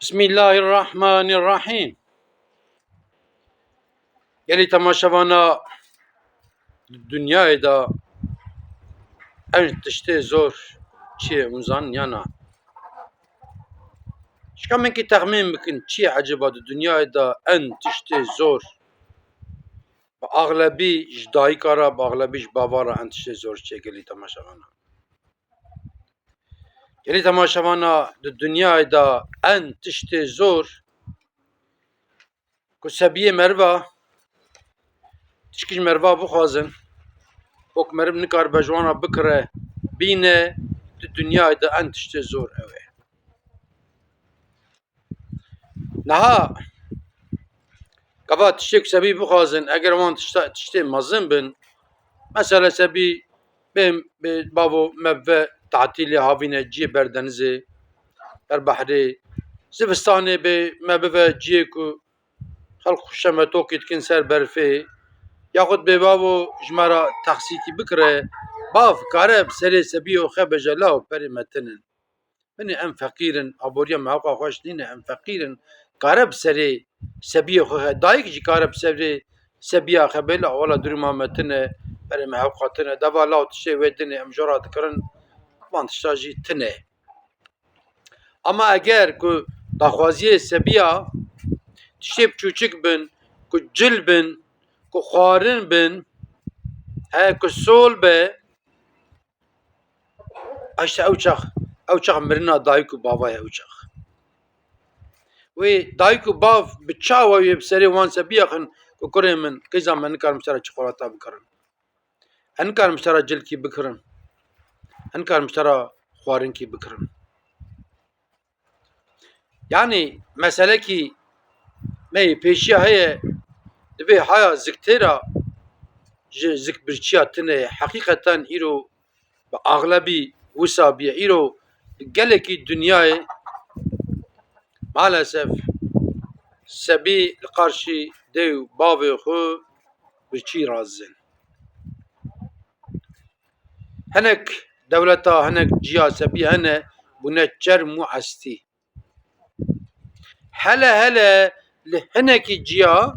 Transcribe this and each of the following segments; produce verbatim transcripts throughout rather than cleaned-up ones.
Bismillahirrahmanirrahîm. Gelî temaşevana, di dinyayê de en tiştê zor çi ye, hûn zanin ya na? Şika min kî texmîn bikin, çi ye ecêba di dinyayê de en tiştê zor? Bi axlebî ji dayika re, bi axlebî ji bava re en tiştê zor çi ye, gelî temaşevana? Gelî temaşevana, di dinyayê de en tiştê zor ku sebiyê meriva, tişkî ji meriva bixwazin, wek meriv nikaribe ji wan re bikire, bîne, di dinyayê de en tiştê zor ew e. Niha gava tiştê ku sebî bixwazin, eger wan tişta, tiştê mezin bin, mesela sebî bê, bê bavo me bive tatîlê havîne ciyê ber denizê, ber behrê, zivistanê bê me bive ciyê ku xelk xwe şemetokî dikin ser berfê, yaxud bê bavo ji me re texsîkî bikire, bav kare bi serê sebiyê xwe bêje, law perê me tinin. Binê em feqîr in, aboriya me hewqa xweş nîne, em feqîr in. Kare bi serê sebiyê xwe, dayik jî kare bi serê sebiya xwe bê, la wela duruma me tine, berê me hewqa tine. Deva law tiştê wê dinê em jora dikirin, van tişta jî tine. Ama eger ku daxwaziyê sebiya tiştê biçûçik bin, ku cil bin, ku xwarin bin, he, ku sol be, Eşte ew çax, ew çax mirina dayik û bava ye ew çax. Wê dayik û bav bi çawa wê bi serê wan sebiya xin ku kurê min, qîza me nikarim ji te re çikolata bikirim. Ez nikarim ji te re cilkî bikirim. Ez nikarim ji te re xwarinkî bikirim. Yanî meselekî me yê pêşiya heye, divê haya ziktêra ji zikbirçiya tune ye. Heqîqeten îro bi axlebî wisa bûye. Îro gelekî dinyayê maalesef sebî li qarşî dê û bavê xwe birçî razin. Hinek dewleta, hinek ciya sebî hene bûne çerm û estî. Hele hele li hinekî ciya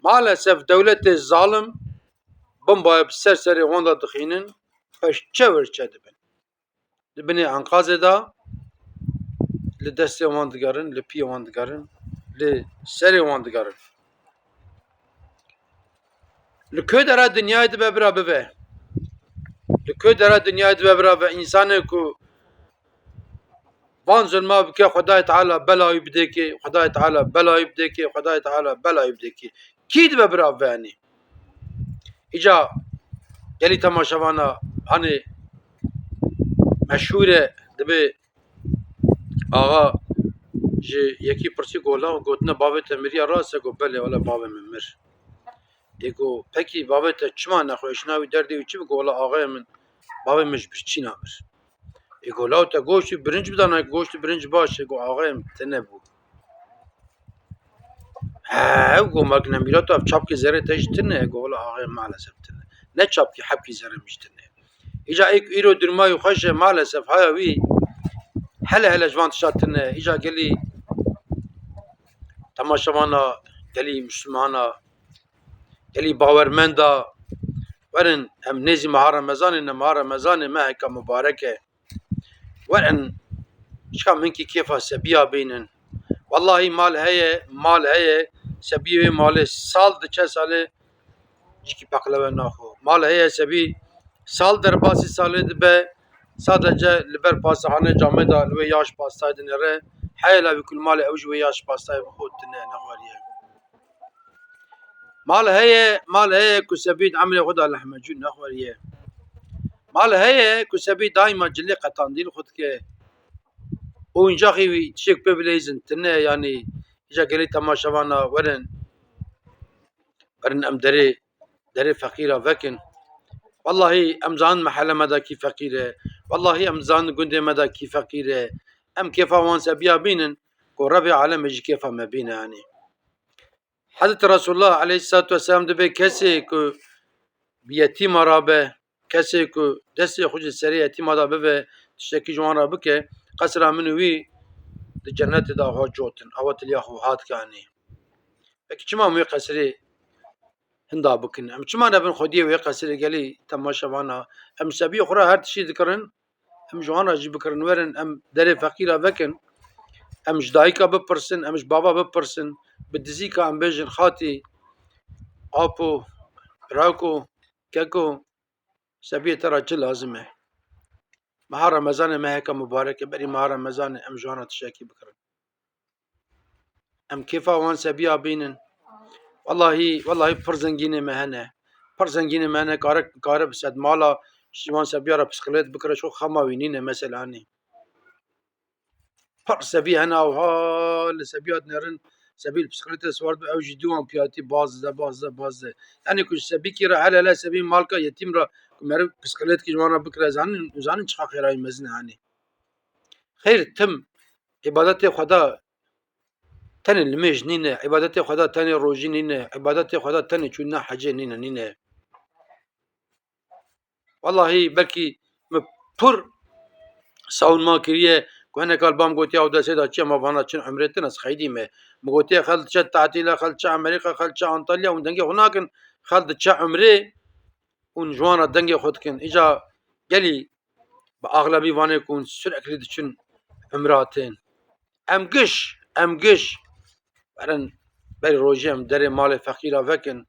maalesef dewletê zalim bombaya bi ser serê wan de dixînin, xwe ji çev re çe dibin. Di binê enqazê de li destê wan digerin, li piyê wan digerin, li serê wan digerin. Li ku dera dinyayê dibe bira bibe. Li ku dera dinyayê dibe bira bibe. Însanê ku van zulma bike, Xwedayê Teala belayî bidêkê, Xwedayê Teala belayî bidêkê, Xwedayê Teala belayî bidêkê. Kî dibe bira bibe yanî? Îca gelî temaşevana, hanê meşhûr e, dibê axa ji yekî pirsî, got, "Law, gotine bavê te miriya rast e?" Got, "Belê, wele bavê min mir." Ê got, "Pekî bavê te çima nexwe, hişna wî derdê wî çi bû?" Got, "Wele axayê min, bavê min ji birçîna mir." Ê got, "Law, te goşt û birinc bidana, goşt û birinc baş e." Got, "Axayê min tine bû." He, ew got, "Mak ne mîrat, ev çapkê zerê te jî tune?" Got, "Wela axê, maalesef tune. Ne çapkê, hebkê zerê min jî tune." Îca ê ku îro durma wî xweş e, maalesef haya wî hele hele ji van tişta tune. Îca gelî temaşevana, gelî Mislimana, gelî bawermenda, werin em nêzî meha Remezanê ne, meha Remezanê meheke mubarek e. Werin, şika min kî kêfa sebiya bînin. Wellahî mal heye, mal heye, sebiyê wê malê sal diçe salê, cîkî peqlewe naxwe. Mal heye sebî sal derbasî salê dibe, sadece li ber pastehanê camê de li wê ya ji pastayê dinêre. Heye la wî ku li malê ew ji wê ya ji pastayê bi xwe tune nexweriye. Mal heye, mal heye ku sebî di emrê xwe de lehmecû nexweriye. Mal heye ku sebî daîma cilê qetandî li xwe dike. Û încaxî wî tiştek pê bileyzin tine, yanî îca gelî temaşevana werin, werin em derê, derê feqîra vekin. Wellahî em zanin mehele me de kî feqîr e. Wellahî em zanin gundê me de kî feqîr e. Em kêfa wan sebiya bînin ku Rebê alemê jî kêfa me bîne, yanî. Hezretî Resulullah aleyhisselatu vesselam dibê kesê ku bi yetîma rabe, kesê ku destê xwe ji serê yetîma de bibe, tiştekî ji wan re bike, qesra min û wî di cennetê de awa cotin, awa tiliya xwe hat kanî. Peki çima em wê qesirê hinda bikin? Em çima nebin xwediyê wê qesirê gelî temaşevana? Em sebiyê xwe re her tiştî dikirin, em ji wan re jî bikirin, werin, em derê feqîra vekin, em ji dayika bipirsin, em ji bava bipirsin, bi dizîka em bêjin, xatî, apo, birako, keko, sebiyê te re çi lazim e? Meha Remezanê me heke mubarek e, berî meha Remezanê em ji wan re tiştekî bikirin. Em kêfa wan sebiya bînin. Wellahî, wellahî pir zengînê me hene. Pir zengînê me hene, kare, kare bi sedmala ji wan sebiya re pisqilêt bikire, çok xema wî nîne mesela, hanî. Pir sebî hene, awha li sebiya dinêrin, sebî li pisqilêtê siwar dibe, ew jî dû wan piyatî baz dize, baz dize, baz dize. Yanî ku ji sebîkî re hele hele sebî malka yetîm re ku meriv pisqilêtkî ji wan re bikire, zanin, zanin çiqa xêrayî mezin e, hanî. Xeyr, tim îbadetê Xweda tenê limêj nîne, îbadetê Xweda tenê rojî nîne, îbadetê Xweda tenê çûna hecê nîne, nîne. Wellahî belkî min pir savunma kiriye ku hinek kal bam gotiye ew desê de çi, ma vana çin umrê tine, ez xeydî me. Min gotiye xel diçe tatîle, xel diçe Amerîka, xel diçe Antalya, hûn dengê xwe nakin, xel diçe umrê, hûn ji wan re dengê xwe dikin. Îca gelî bi axlebî vanê ku hûn sürekli diçin umra tên. Em giş, em giş. Berin, berî rojê em derê malê feqîra vekin.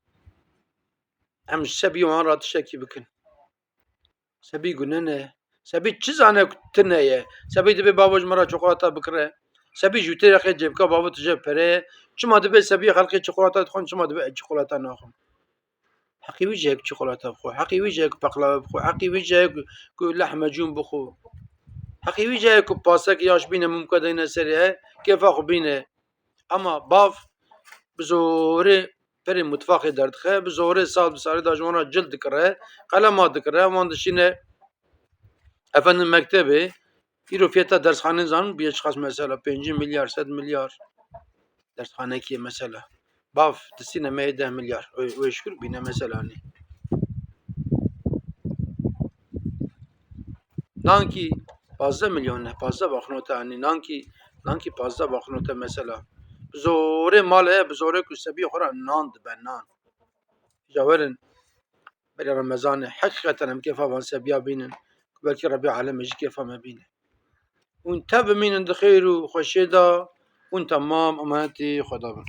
Em ji sebî wan re tiştekî bikin. Sebî gune ne. Sebî çi zane ku tune ye? Sebî dibê bavo ji min re çikolata bikire. Sebî ji wî tê rexê cêbika bavo tije pere ye. Çima dibê sebî xelkê çikolata dixwin, çima dibê ez çikolata naxwim? Heqî wî jî heye ku çikolata bixwe, heqî wî jî heye ku peqlawe bixwe, heqî wî jî heye ku, ku lehmecûn bixwe. Heqî wî jî heye ku pasek yaş bîne, mumka deyne serê, he, kêfa xwe bîne. Ama bav bi zorê perê mutfaxê derdixe, bi zorê sal bi salê de ji wan re cil dikire, qelema dikire, wan dişîne efendim mektebê. Îro fiyata dersxanê zanin bûye çiqas mesela? Pêncî milyar, sed milyar. Dersxanekî mesela. Bav distîne me yê deh milyar. Wê, wê şikir bîne mesela, hanî. Nankî pazdeh milyon ne, pazdeh baxnota, hanî. Nankî, nankî pazdeh baxnota mesela. Bi zorê mal heye, bi zorê ku sebiyê xwe re nan dibe, nan. Îca werin, berê Remezanê heqîqeten em kêfa van sebiya bînin, ku belkî Rebî Alemê jî kêfa me bîne. Hûn tev bimînin di xêr û xweşiyê de, hûn temam emanetî Xweda bin.